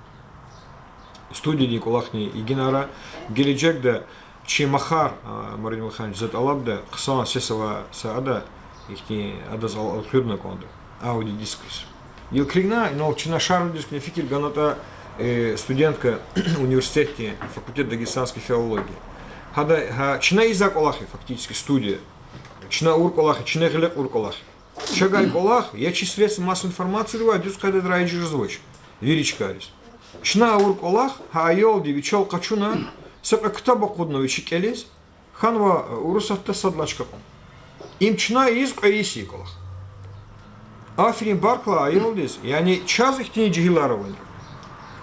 Студиядин кӀвалахни игинара, гележегда чи махар, а, Марадин Михайлович, за тӀалабда хъсан сес авай са ада, ихьтин адаз ал-, алхирна кӀанда аудиодискриз. Гила килигна, инал чна Шарвилидиз куьне фикир ганатӀа, э, студентка университетдин, факультет дагестанской филологии. Гьада, гьа, чна ийизвай кӀвалах я, фактически, студия. Чна авур кӀвалах я, чна гъиле кьур кӀвалах я. Чавай кӀвалах я чи средства массовой информациядивай дуьз къайдада раиж жезвач вири чкайриз. Чна авур кӀвалах, гьа аялди вичел къачуна, са кьве ктаб акъудна вичи кӀелиз, хьанва, э, Урусатда сад лагьай чка кьван. Им чна ийиз кьве йис я и кӀвалах. Аферин, баркалла аялдиз, яни чаз ихьтин жегьилар авайла.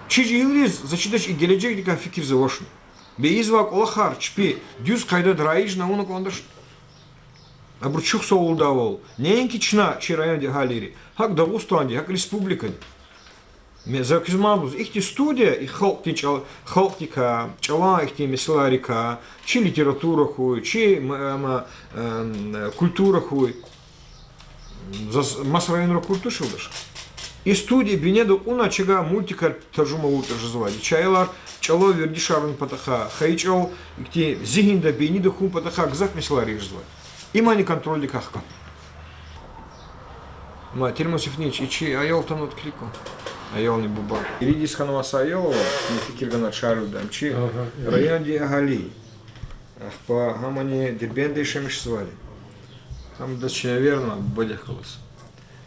Чи жегьилриз, заз чидач, и гележегдикай фикирзавачни. Бес ийизвай кӀвалахар чпи дуьз къайдада раижна авуна кӀандачни. Абуру чухсагъул лугьудайвал, неинки чна, чи райондин агьалийри, гьакӀ Дагъустандин, гьакӀ республикадин. Ме-, за куьз мад лугьуз, ихьтин студия, и халкьдин чӀал-, халкьдикай, чӀалан ихьтин месэлайрикай, чи литература хьуй, чи м-, м-, м-, культура хьуй. Заз маса районра акур туш, юлдаш. И студия бинеда кьуна чавай мультикар таржума авуртӀа жезвайди. Чи аялар чӀалан вердишар авун патахъай, хайи чӀал ихьтин зигьинда, бейнида хьун патахъай гзаф месэлаяр ийиз жезвайди. Имани контрольдикай хкана. Ма, Тирмас Ефимович, и чи аял атанватӀа килиг кван. Аялни буба. Ирид йис хьанвай са аял ава, куьне фикир гана Шарвилида, ам чи райондин агьали. Ахпа гьамани Дербентда яшамиш жезвайди. Гьам адаз чи, наверно, бубадихъ галаз.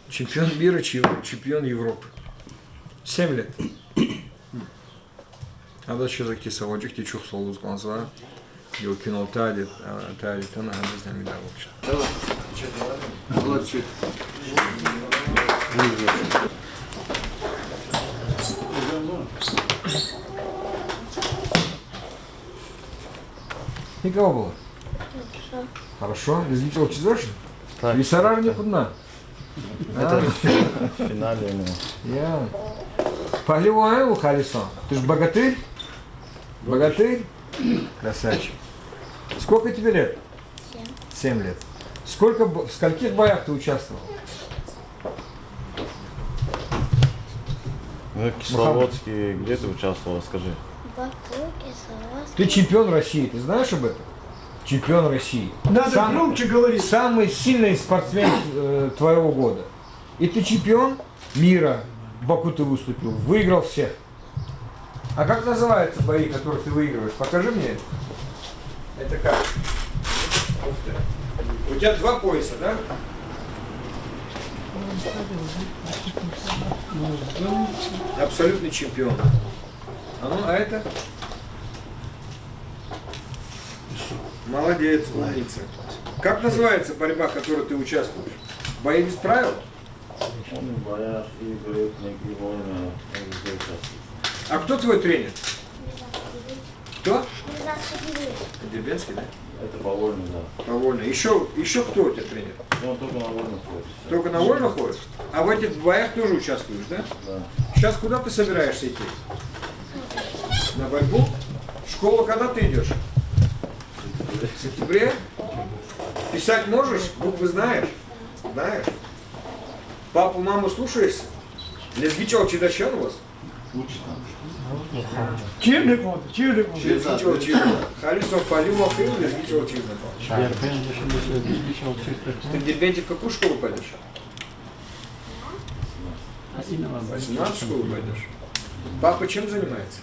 Чемпион мира, чи-, чемпион Европы. Семь лет. Адаз чаз ихьтин са варз, ихьтин чухсагъул лугьуз кӀанзава. Гила куьнал тади, а, тади атана, адазни медаль алачир. ГьикӀ авайди? Хорошо. Лезги чӀал чизвачни? Так. Йисарарни акъудна? Это в финале у него. Я. Пагьливан я Халисан? Ты ж богатырь? Богатырь? Красавчик. Сколько тебе лет? Семь. Семь лет. Сколько, б- в скольких боях ты участвовал? Ну, Мухаммад. Кисловодский, где ты участвовал, расскажи. Баку, Кисловодский. Ты чемпион России, ты знаешь об этом? Чемпион России. Надо громче говорить. Самый сильный спортсмен э, твоего года. И ты чемпион мира. В Баку ты выступил, выиграл всех. А как называются бои, которые ты выигрываешь? Покажи мне это. Это как? Ух ты. У тебя два пояса, да? Абсолютный чемпион. А ну, а это? Молодец, умница. Как называется борьба, в которой ты участвуешь? Бои без правил? Он и бояр, и грепник, и вольная, он везде участвует. А кто твой тренер? Кто? Дербентский, да? Это по вольной, да. По вольной. Еще, еще кто у тебя тренер? Ну, он только на вольных ходит. Только на вольных ходишь? А в этих боях тоже участвуешь, да? Да. Сейчас куда ты собираешься идти? На борьбу? В школу когда ты идешь? В сентябре? Писать можешь? Буквы знаешь? Знаешь? Папу, маму слушаешься? Лезги чӀал чидачан у вас? Чир хьун, чир хьун. Лезги чӀал чир. Халисан пагьливан хьайила лезги чӀал чир. Ты в Дербенте в какую школу пойдёшь? Восемнадцатую школу пойдёшь? Папа чем занимается?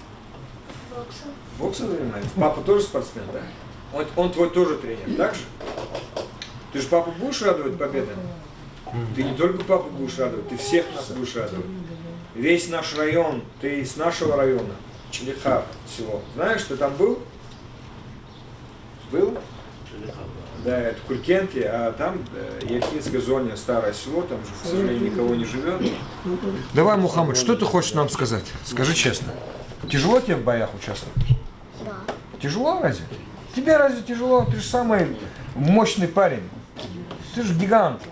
Боксом. Боксом занимается? Папа тоже спортсмен, да? Он, он твой тоже тренер, так же? Ты же папу будешь радовать победами? Ты не только папу будешь радовать, ты всех нас будешь радовать. Весь наш район, ты с нашего района, Чилихар село. Знаешь, ты там был? Был? Да, это Куркенте, а там э, Еркинское зонье, старое село, там же, к сожалению, никого не живет. Давай, Мухаммад, что ты хочешь нам сказать? Скажи честно. Тяжело тебе в боях участвовать? Да. Тяжело разве? Тебе разве тяжело? Ты же самый мощный парень. Ты же гигант.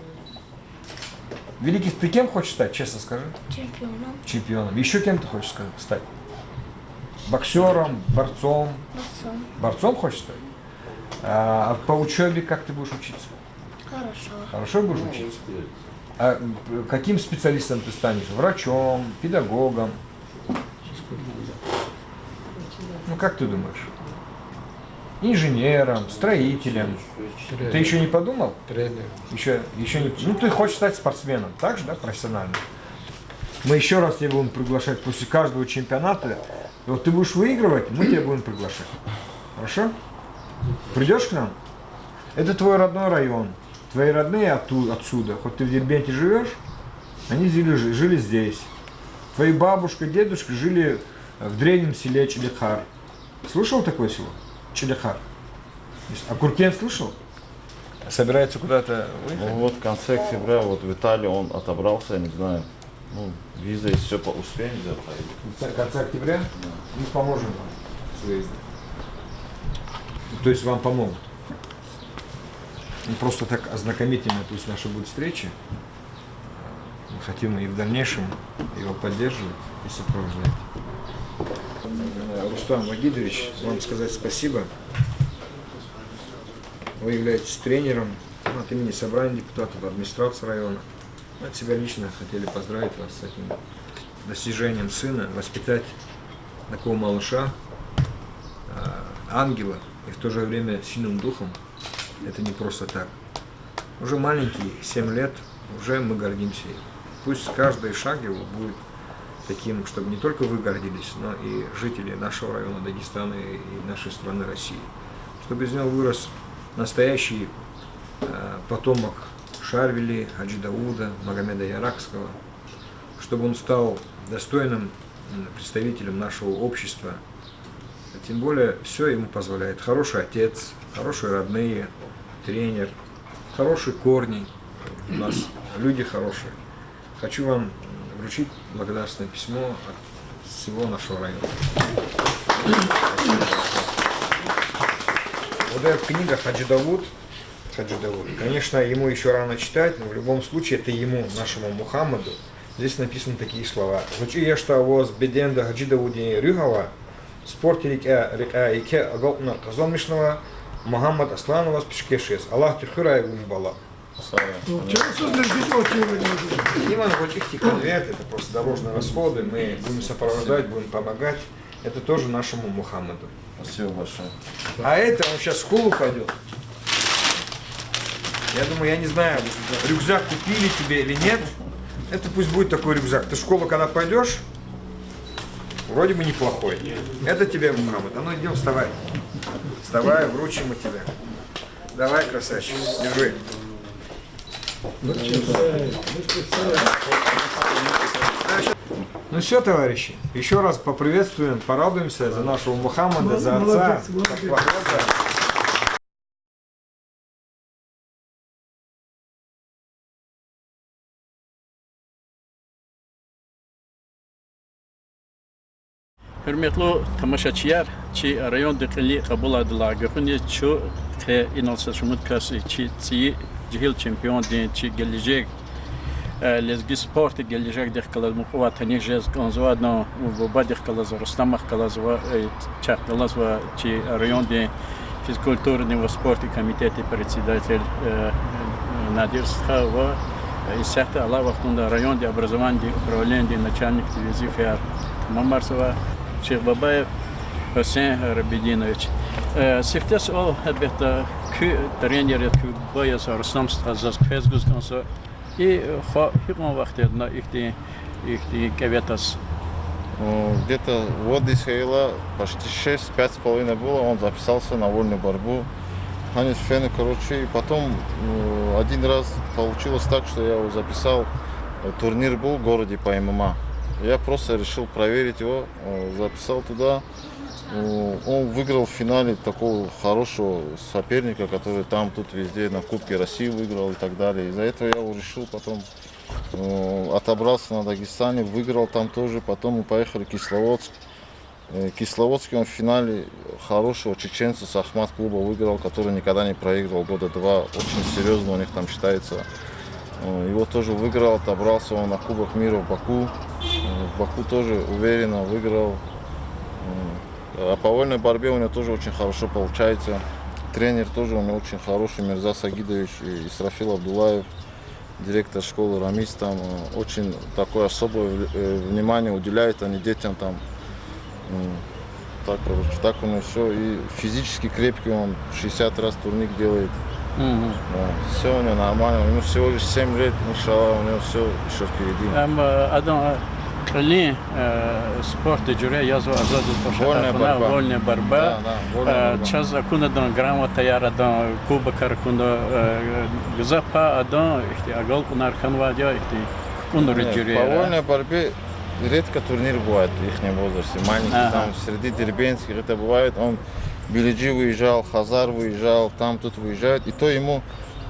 Великий, ты кем хочешь стать, честно скажи? Чемпионом. Чемпионом. Еще кем ты хочешь ска- стать? Боксером, борцом? Борцом. Борцом хочешь стать? А по учебе как ты будешь учиться? Хорошо. Хорошо будешь учиться? А каким специалистом ты станешь? Врачом, педагогом? Ну, как ты думаешь? Инженером, строителем. Ты еще не подумал? Тренер. Еще, еще не... Ну, ты хочешь стать спортсменом, так же, да, профессиональным? Мы еще раз тебя будем приглашать после каждого чемпионата. И вот ты будешь выигрывать, мы тебя будем приглашать. Хорошо? Придешь к нам? Это твой родной район. Твои родные отту- отсюда. Хоть ты в Дербенте живешь, они жили, жили здесь. Твои бабушка, дедушка жили в древнем селе Чилихар. Слышал такое село? Чилихар. А Куркент слышал? Собирается куда-то выехать? Ну вот в конце октября вот Виталий, он отобрался, я не знаю. Ну, виза, если все по успеем, да, поедем. В конце октября? Да. Мы поможем вам с выездом. То есть вам помогут. Ну, просто так ознакомительно, пусть наша будет встреча. Мы хотим и в дальнейшем его поддерживать и сопровождать. Э, Рустам Вагидович, вам сказать спасибо. Вы являетесь тренером, ну, от имени собрания депутатов, администрации района. От себя лично хотели поздравить вас с этим достижением сына, воспитать такого малыша, э, ангела и в то же время сильным духом. Это не просто так. Уже маленький, семь лет, уже мы гордимся им. Пусть каждый шаг его будет таким, чтобы не только вы гордились, но и жители нашего района Дагестана и нашей страны России. Чтобы из него вырос настоящий э, потомок Шарвили, Хаджи Дауда, Магомеда Яракского, чтобы он стал достойным м, представителем нашего общества. Тем более, все ему позволяет. Хороший отец, хорошие родные, тренер, хорошие корни. У нас люди хорошие. Хочу вам м, вручить благодарственное письмо от всего нашего района. Вот эта книга Хаджи Дауд. Хаджи Давуд. Конечно, ему ещё рано читать, но в любом случае это ему, нашему Мухаммаду. Здесь написаны такие слова. ГъвечӀи яшда аваз беденда Хаджи Давуддин руьгь ава, спорт рикӀе, рекье еке агалкьунар къазанмишнава, Мухаммад Аслановаз пишкеш яз. Аллагьди хуьрай вун, бала. Иман гъвечӀихьтин конверт, это просто дорожные расходы, мы будем сопровождать, будем помогать. Это тоже нашему Мухаммаду. Спасибо большое. А это он сейчас в школу пойдёт. Я думаю, я не знаю, рюкзак купили тебе или нет. Это пусть будет такой рюкзак. Ты в школу когда пойдёшь, вроде бы неплохой. Это тебе, Мухаммад. А ну идём, вставай. Вставай, вручим мы тебе. Давай, красавчик, держи. Ну всё, товарищи, ещё раз поприветствуем, порадуемся за нашего Мухаммада, за отца. Гьуьрметлу тамашачияр, чи райондин кьилин кьабулайдалай гуьгъуьниз чун къе инал са шумуд кас чи цӀийи жегьил чемпиондин, чи гележег, э, лезги спортдин гележегдихъ галаз мукьувай таниш жез кӀанзавайди, бубадихъ галаз, Рустамахъ галаз ва, э, чахъ галаз ва чи райондин физкультурадин ва спортдин комитетдин председатель, э, Надир стха ва, э, исятда алай вахтунда райондин образованидин управленидин начальникдин везифаяр тамамарзавай Шихбабаев Гьуьсен Рабидинович. Э, сифте суал, гьелбетда, куь тренер яз, куь буба яз, Рустам стха, заз квез гуз кӀанзава. И, э, хва гьикьван вахт ятӀа ихьтин, ихьтин кӀеве тваз? М, где-то вот здесь было почти шесть, пять с половиной было, он записался на вольную борьбу. Гьаниз фена, короче, и потом, м, один раз получилось так, что я его записал, э, турнир был в городе по М М А. Я просто решил проверить его, э, записал туда. М, он выиграл в финале такого хорошего соперника, который там, тут, везде на Кубке России выиграл и так далее. Из-за этого я его решил потом, м, отобрался на Дагестане, выиграл там тоже. Потом мы поехали в Кисловодск. Э, Кисловодский он в финале хорошего чеченца с Ахмат клуба выиграл, который никогда не проигрывал, года два, очень серьёзно у них там считается. Э, его тоже выиграл, отобрался он на Кубок мира в Баку. Э, в Баку тоже уверенно выиграл. М, а по вольной борьбе у него тоже очень хорошо получается. Тренер тоже у него очень хороший, Мирза Сагидович и Исрафил Абдуллаев. Директор школы Рамис там, э, очень такое особое вл-, э, внимание уделяет они детям там. М, так, короче, так у него всё. И физически крепкий он, шестьдесят раз турник делает. Мгм. Да, всё у него нормально. Ему всего лишь семь лет, иншаллах, у него всё ещё впереди. Ам, э, адан, э, кьилин, э, спортдин жуьре язва азадиз башгъа Вольная борьба. Вольная борьба. Да, да, вольная борьба. Э, чаз акуна адан грамотаяр, адан кубокар акуна, э, гзаф пай адан ихьтин агалкьунар хьанвайди я, ихьтин кукӀунрин жуьре. Нет, по вольной борьбе редко турнир бывает в ихнем возрасте. Маленький, ага, там среди дербентских это бывает. Он Билиджи выезжал, Хазар выезжал, там тут выезжает. И то ему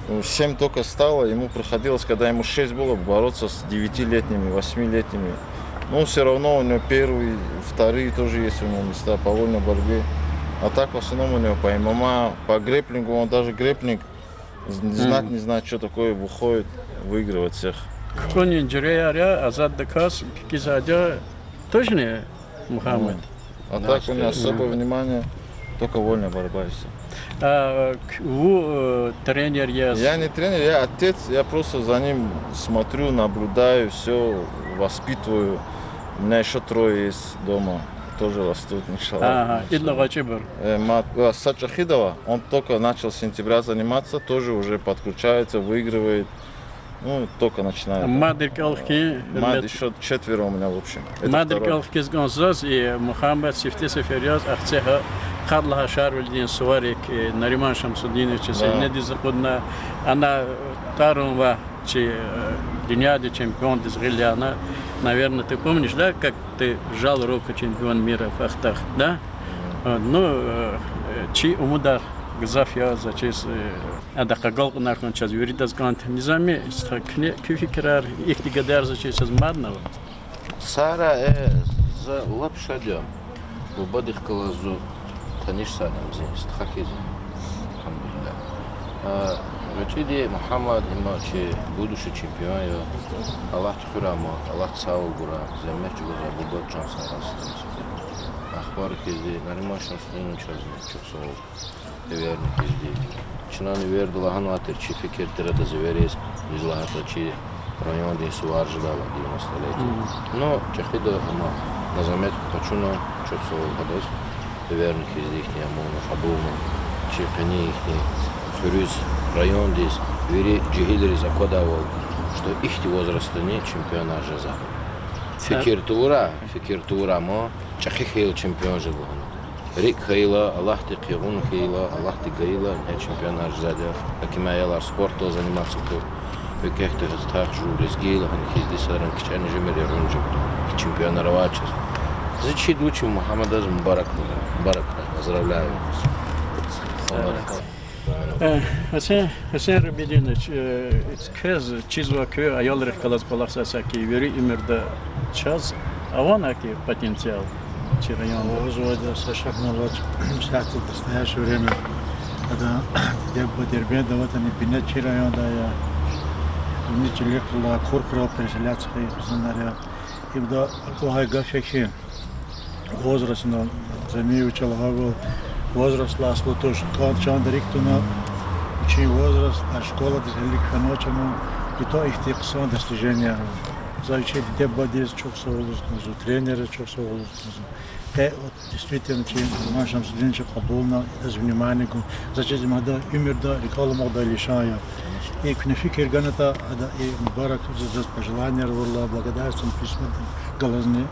Э, семь только стало, ему приходилось, когда ему шесть было, бороться с девятилетними, восьмилетними. Но всё равно у него первые, вторые тоже есть у него места по вольной борьбе. А так в основном у него по М М А, по грэпплингу, он даже грэпплинг з-, знать не знает, что такое, выходит, выигрывает всех. КукӀунин жуьреяр я, азаддаказ кикизадя, точно? Мухаммад. А так у меня особое внимание, только вольная борьба и всё. А, к-, ву, э, тренер яз? Я не тренер, я отец, я просто за ним смотрю, наблюдаю, всё воспитываю. У меня ещё трое есть дома, тоже растут, иншаллах. Ага, иншаллах. Идна гъвечӀибур? Э, ма-, а, са чӀехиди ава, он только начал с сентября заниматься, тоже уже подключается, выигрывает. Ну, только начинает. Мад рикӀел хкин, мад, гьуьрмет-, ещё четверо у меня в общем. Это второй. Мад рикӀел хкиз кӀанзава заз, и Мухаммад сифте сефер яз Ахцегьа, къад лагьай Шарвилидин суварик, э, Нариман Шамсудиновичаз, да, инедиз акъудна, ана тӀвар-ван авай чи, э, дуьньядин чемпиондиз гъил яна, наверно, ты помнишь, да, как ты жал руку чемпион мира в Ахтах, да? Э, ну, э, чи умудар гзаф я, заз чиз, э, адахъ агалкьунар хьун чаз виридаз кӀанда. Низами, стха, куьне, куь фикирар, ихьтин гадаяр заз чиз чаз маднава? Сара, э, за лап шад я. Бубадихъ галаз зун танишзавайди я зи, стха хьиз я. Альгьамдулиллагь. А, ГъвечӀиди Мугьаммад, им чи будущий чемпион я. Аллагьди хуьрай ам, Аллагьди сагъвал гурай, зегьмет чӀугвазвай буба чан сагъ хьуй. Ахпа хьизди, Нариман Шамсудинович, чаз чухсагъул эверни хьизди. Чна эверда лагьанвай тир, чи фикир тир адаз эвериз, низ лагьайтӀа чи райондин сувар жедай девяностолетие. Ну, чӀехида, амма на заметку къачуна, чухсагъул адаз. Эверни хьизди ихьтин амуна, кьабулна. Чи къенин ихьтин хуьруьз, райондиз, вири жегьилриз аквадайвал, что ихьтин возрастдани чемпионар жезва. Фикир тавурай, фикир тавурай ам, чӀехи хьайила чемпион жеда лагьана. РикӀ хьайила, Аллагьди къугъун хьайила, Аллагьди гайила, чемпионар жезвайди я. Гьаким аялар спортдал заниматься авур. Викехте гьаз тах жув лезги лагьана хьизди саран кичӀени жемир, яргъун жемир. Чемпионар авачиз. Зи чид вучи Мугьаммадаз мубарак, мубарак, поздравляю. Мубарак. Э, Гьусейн, Гьусейн Рабидинович, э, квез чизва куь аялрихъ галаз кӀвалахзавай саки вири уьмуьрда чаз авани аки потенциал чи районда? Авазва, да, са шакни авач, сятда настоящее время. Ада, диде-буба Дербентда аватӀани, бине чи районда я. Уни чилихъ ала, Куркурал переселяться хьайи хизанар я. Ибда акӀ лагьай гаф я хьи, возрастни, Замир вичел лагьайвал, возрастдилай аслу туш. Кьван чандин рикӀ туна, вичин возраст, а школадиз гьелелиг фенвач ам, и то ихьтин хъсан достиженияр ава. За вичин диде-бубадиз чухсагъул лугьуз кӀанзава, тренерриз чухсагъул лугьуз кӀанзава. Къе, вот, действительно, чи Нариман Шамсудиновича кьабулна, адаз внимание гун. За чиз, им ада уьмуьрда рикӀел аламукьдай лишан я. И куьне фикир ганатӀа, ада и мубарак, за, заз пожеланияр авурла, благодарственное письмо галазни,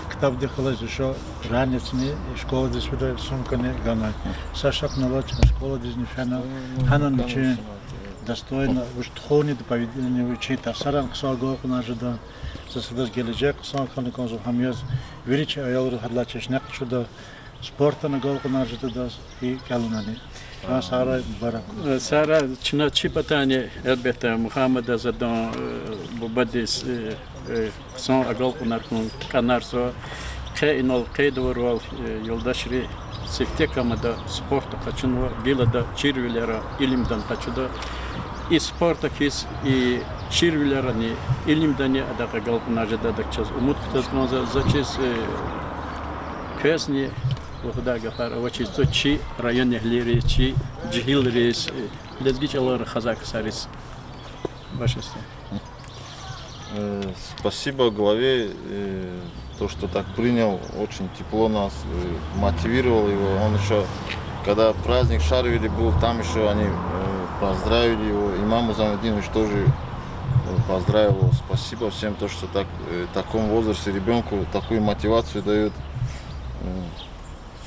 ктабдихъ галаз ишо ранецни, школадиз фида сумкани ганай. Са шакни авач, школадизни фена, гьанани вичин достойно, вуч тухуни да поведение, вичин тарсаран хъсан агалкьунар жеда. За садаз гележег хъсан хьана кӀанзава, гьам яз вири чи аялри гьадалай чешне къачуда, спортдани агалкьунар жеда адаз, и кӀелунани. Чна сагърай, мубарак. Сагърай, чна чи патани, гьелбетда, Мугьаммадаз, адан, э, бубадиз, э, э, хъсан агалкьунар хьун кӀанарзава. Къе инал къейд авурвал, э, юлдашри сифте кам ада спортда къачунва, гила ада чирвилера илимдани къачуда. И спортда хьиз, и чирвилерани, илимдани адахъ агалкьунар жеда, адак чаз умуд хутаз кӀанзава. За чиз, э, квезни лугьудай гафар авачиз, чи райондин эгьлийриз, чи жегьилриз, э, лезги чӀалал рахазвай ксариз. Башни сагъ. Э, спасибо главе, э, то, что так принял, очень тепло нас, э, мотивировал его. Он ещё, когда праздник Шарвили был, там ещё они, э, поздравили его. И маму Замудинович тоже, э, поздравил его. Спасибо всем, то, что так, э, в таком возрасте ребёнку такую мотивацию дают. Э,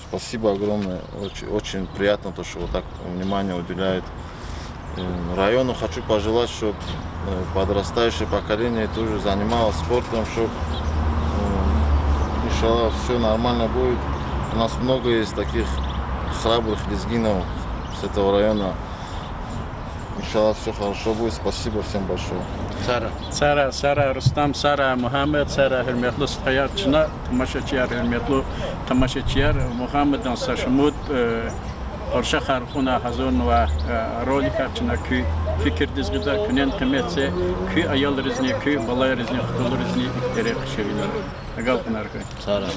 Спасибо огромное. Очень, очень приятно, то, что вот так внимание уделяют. Э, району хочу пожелать, чтоб, э, подрастающее поколение тоже занималось спортом, чтоб, э, иншаллах, всё нормально будет. У нас много есть таких храбрых лезгинов с этого района. Иншаллах, всё хорошо будет. Спасибо всем большое. Сагърай. Сагърай, сагърай, Рустам, сагърай, Мугьаммад, сагърай, гьуьрметлу стхаяр, чна, тамашачияр, гьуьрметлу тамашачияр, Мугьаммадан са шумуд, э, къуршахар кьуна гьазурнавай, э, роликар чна куь фикирдиз гъида, куьнени къимет це, куь аялризни, куь балайризни, хтулризни ихтери хъша вине. Агалкьунар хьуй. Сагърай.